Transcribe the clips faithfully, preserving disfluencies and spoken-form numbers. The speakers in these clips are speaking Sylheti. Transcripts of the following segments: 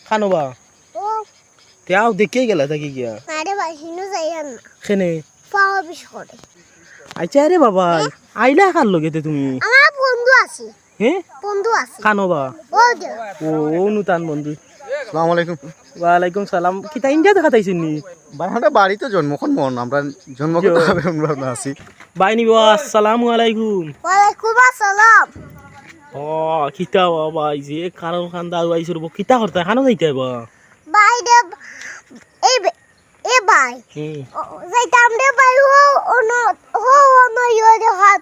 কানো বা? ও। তে আও দেখিয়া গেলা থাকি গিয়া। আরে ভাই, হিনো যাইয়ার না। কেনে? পাও বিষ করে। আচ্ছা রে বাবা, আইলা কার লগে তে তুমি? আমার বন্ধু আছে। হে? বন্ধু আছে। কানো বা? ও যে। ও, অনু তান বন্ধু। আসসালামু আলাইকুম। ওয়ালাইকুম সালাম। কিতা ইন্ডিয়া দেখাত আইছইন নি? ভাই, আমরা বাড়িত জন্মক্ষণ মন, আমরা জন্মগতভাবে আমরা না আছি। ভাই নি বা, আসসালামু আলাইকুম। ওয়ালাইকুম আসসালাম। ও, কিতা বাবা, এই যে কারো কান্দা আইছর বো, কিতা করতা, কানো যাইতায় বা? ভাই রে, এই বে-, এ ভাই। হুম। ও, যাইতাম রে ভাই, ও, অনো, ও, অনো ইয়ে দেখাত,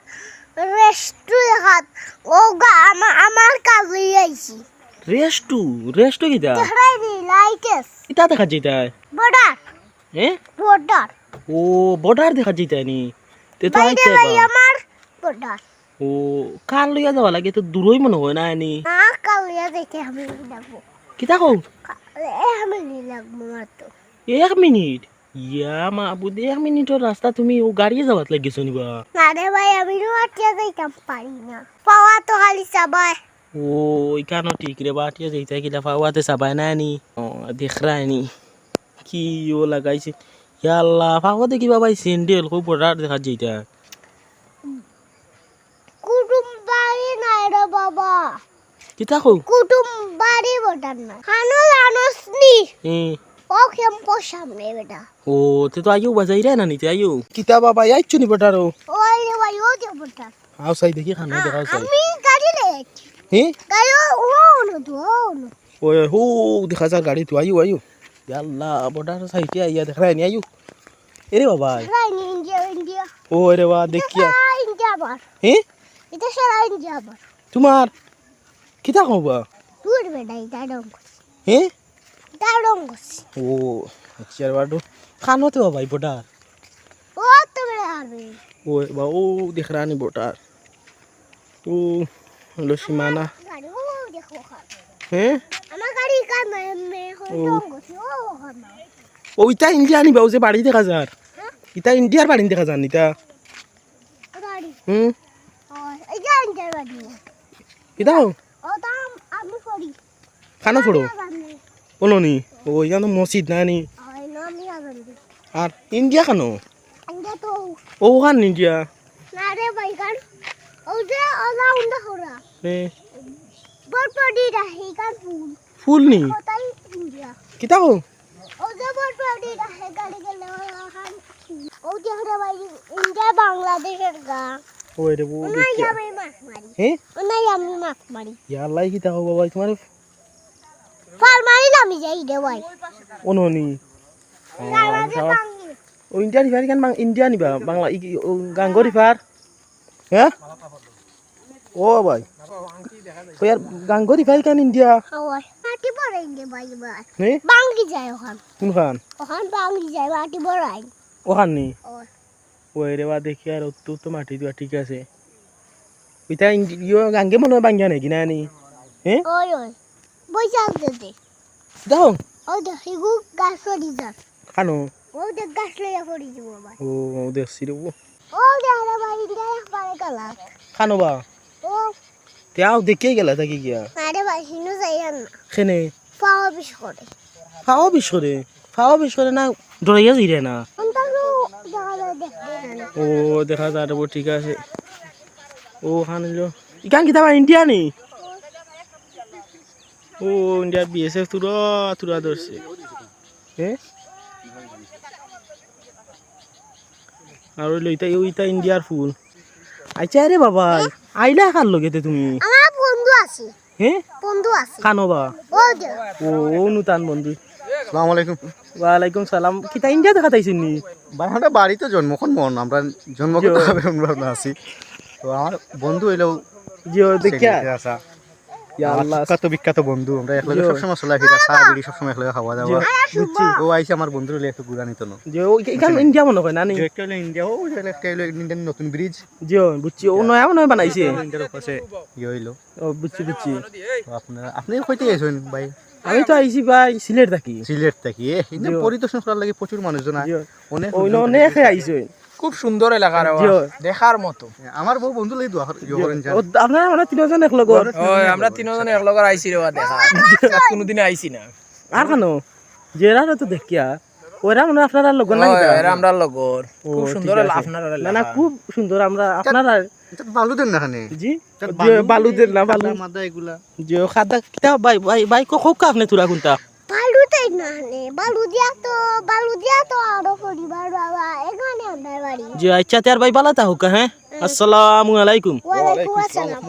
রেস্টু দেখাত, ও গা, আমা-, আমার কাজ লই আইছি। রেস্টু, রেস্টু কিতা? দেখাই দি, লাইকেস। ইতা দেখাত যাইতায়? বর্ডার। হে? বর্ডার। ও, বর্ডার দেখাত যাইতায় নি? তে তো ভাই রে আইতে ভাই, বা। আমার বর্ডার। ও, কার লইয়া যাওয়া লাগে? তো দূরই মনে হয় না নি? না, কার লইয়া যাইতে আমি লাগবো। কিতা কও? কা-, এ, আমি নি লাগবো মাত্র। এক মিনিট? ইয়া মাবুদ, এক মিনিটর রাস্তা তুমি ও গাড়িয়ে যাওয়াত লাগিছো নি বা? না রে ভাই, আমি তো আটিয়া যাইতাম পারি না। পাওয়া তো খালি চাবায়। ও, ইখানো ঠিক রে বা, আটিয়া যাইতায় কিলা, পাওয়াতে চাবায় না নি? ও, দেখরায় নি। কি ও লাগাইছে? ইয়া আল্লাহ, পাওয়াতে কিবা ভাই স্যান্ডেল, খুব বর্ডার দেখাত যাইতায়। কুটুম বাড়ি নাই রে বাবা। কিতা কও? কুটুম বাড়ি বর্ডার না। কানো জানোস নি? হুম। ও ক্যাম্পর সামনে বেটা। ও, তে তো আইও বাজাইরা না নিতে আইও। কিতা বাবা, আইছো নি বর্ডারো? ওই রে ভাই, ও যে বর্ডার। আও চাই দেখি কানো আ-, দেখাও চাই। আমি গাড়ি লই আইছি। হে? গাড়ি ও, ও অনো তো, ও অনো। ওই, হো, দেখা যার গাড়ি তো, আইও, আইও। ইয়া আল্লাহ, বর্ডার সাইডে আইয়া দেখরায় নি, আইও। এরে বাবা। দেখরায় নি, ইন্ডিয়া, ইন্ডিয়া। ও, এরে বাবা, ইটা দেখিয়া। সারা ইন্ডিয়া আবার। হে? ইটা সারা ইন্ডিয়া আবার। তোমার? কিতা কও বা? দূর বেটা, ইটা রং করছি। হে? ইটা রং করছি। ও, আচ্ছা, আর বাডু। কানো তে বাবা, এই বর্ডার। ও তো বেটা আরবে। ও, বা, ও, দেখরায় নি বর্ডার। ও, হলো সীমানা। গাড়ি, ও দেখো ওখানে। হে? আমার গাড়ি কার মে-, মে-, ও। রং করছি, ও ওখানে। ও, ইতা ইন্ডিয়া নি বা, ও যে বাড়ি দেখা যার। হ্যাঁ? ইতা ইন্ডিয়ার বাড়ি দেখা যার নি ইতা? গাড়ি। হুম। ও, এই যে ইন্ডিয়ার বাড়ি। কিতা? ও তো আম-, আমি পড়ি। কানো পড়ো? আমি আজান দিই। বলো নি? ও, ইখান তো মসজিদ না নি? ও, এই নামই আজান দিই। আর ইন্ডিয়া কানো? ইন্ডিয়া তো। ও, ওখান ইন্ডিয়া? না রে ভাই, কান। ও যে ওলা উন্ডা খোরা। হে। বড় বড় ডিডা, হে কান ফুল। ফুল নি? ওটাই ইন্ডিয়া। কিতা কও? ও যে বড় বড় ডিডা, হে গাড়ি গেলে ওখান। ও যে রে ভাই, ইন্ডিয়া বাংলাদেশের গা। ওই রে, ও ওনাই দেখিয়া। আমি মাছ মারি। হে? ওনাই আমি মাছ মারি। ইয়া আল্লাহ, কিতা কও বাবা, তোমার ফাল মারি নামি যাই রে ভাই। অনো নি? ও, গাঙ্গা যে আচ্ছা। বাঙ্গি। ও ইন্ডিয়া নি বা, ইখান বাং-, ইন্ডিয়া নি বা, বাংলা, ই-, ই-, ও গাঙ্গো রিভার? হে? ও ভাই। ও ইয়ার গাঙ্গো রিভার ইখান ইন্ডিয়া? ও ভাই। মাটি পড়ে ইন্ডিয়া ভাই, ভাই। হে? বাঙ্গি যায় ওখান। কোনখান? ওখান বাঙ্গি যায়, মাটি পড়ায়। ওখান নি? ও। ওই রে বা, দেখি আর অত তো মাটি দেওয়া ঠিক আছে। ইতা ইন-, ইয়ো গাঙ্গে মনে হয় বাঙ্গিয়া নাকি না নি? হে? ওই, ওই। বৈশাখ যেতে। যাও। ও দেখ, ইগু গাছ পড়ি যার। কানো? ও দেখ, গাছ লইয়া পড়ি যাবো আবার। ও, ও দেখছি রে, ও। ও দেখ রে ভাই, ইন্ডিয়া একবারে কালা। কানো বা? ও। তে আও দেখিয়া গেলা থাকি গিয়া। আরে ভাই, হিনো যাইয়ার না। কেনে? পাও বিষ করে। পাও বিষ করে? পাও বিষ করে না, ডরাইয়া যাইরে না। অন্তত দেখা যায়, দেখতে যায় না। ও, দেখা যায় রে, ঠিক আছে। ও, খান হইলো। ইখান কিতা বা ইন্ডিয়া নি? ও, ইন্ডিয়ার বি এস এফ তুরা, তুরা ধরছে। হে? আর হইলো ইতা, ইতা ইন্ডিয়ার ফুল। আচ্ছা রে বাবা, আইলা কার লগে তে তুমি? আমার বন্ধু আছে। হে? বন্ধু আছে। কানো বা? ও যে। ও, অনু তান বন্ধু। আসসালামু আলাইকুম। ওয়ালাইকুম সালাম। কিতা ইন্ডিয়া দেখাত আইছইন নি? ভাই, আমরা বাড়িত জন্মক্ষণ মন, আমরা জন্মগতভাবে আমরা না আছি। তো আমার বন্ধু হইলো জি, ও দেখিয়া। সেক্রেটারি আছা। ইয়া আমার আল্লাহ। সুখ্যাত বিখ্যাত বন্ধু, আমরা একলগে জি। সবসময় চলাফেরা, চা বিড়ি সবসময় একলগে খাওয়া দাওয়া। জি, বুঝছি। ও আইছে আমার বন্ধুর লগে একটু ঘুরানি তো না। জি, ও এখান ইন্ডিয়া মনে হয় না নি? যে একটা হইলো ইন্ডিয়া, ও একটা হইলো ইন্ডিয়ান নতুন ব্রিজ। জি, বুঝছি। ও নয়া মনে হয় বানাইছে। ইন্ডিয়ার পাশে ইয়ে হইলো। ও, বুঝছি, বুঝছি। তো আপনারা, আপনি কইতে আইছেন ভাই? আমি তো আইছি ভাই সিলেট থাকি। সিলেট থাকি, এ, ইন্ডিয়া জি। পরিদর্শন করার লাগি প্রচুর মানুষজন আয়। জি। অনেক ওই অনেকে আইছে। খুব সুন্দর এলাকা রে বা, জি। দেখার মতো। আমার বউ বন্ধু লাগি দোয়া কর-, ইয়ে করেন যান। ও, আপনারা মানে তিনজন এক লগর? ওই, আমরা তিনজন এক লগর আইছি রে বা দেখা। কুনুদিন আইছি না। আর কেন? যেরা তো দেখিয়া, ওরা মানে আপনারার লগর না ওই, কিতা? এরা আমরার লগর। ও, খুব সুন্দর ঠিক আছে। আপনারার না, না, এলাকা। খুব সুন্দর আমরা আপনারার। এটা বালু দেন না খানে। জি? এটা জি, বালু বালু দেন না, বালু। কাদা মাদা এগুলা। জি, ও কাদা কিতা ভাই, ভাই, ভাই, কো-, কউক্কা আপনে থুড়া কুনটা? বালু দেন না খানে। বালু দিয়া তো, বালু দিয়া তো আরো পরিবার বাবা, এখানে আমরার বাড়ি। জি, আচ্ছা, তে আর ভাই বালা থাকউক্কা, হ্যাঁ? আসসালামু আলাইকুম। ওয়ালাইকুম আসসালাম।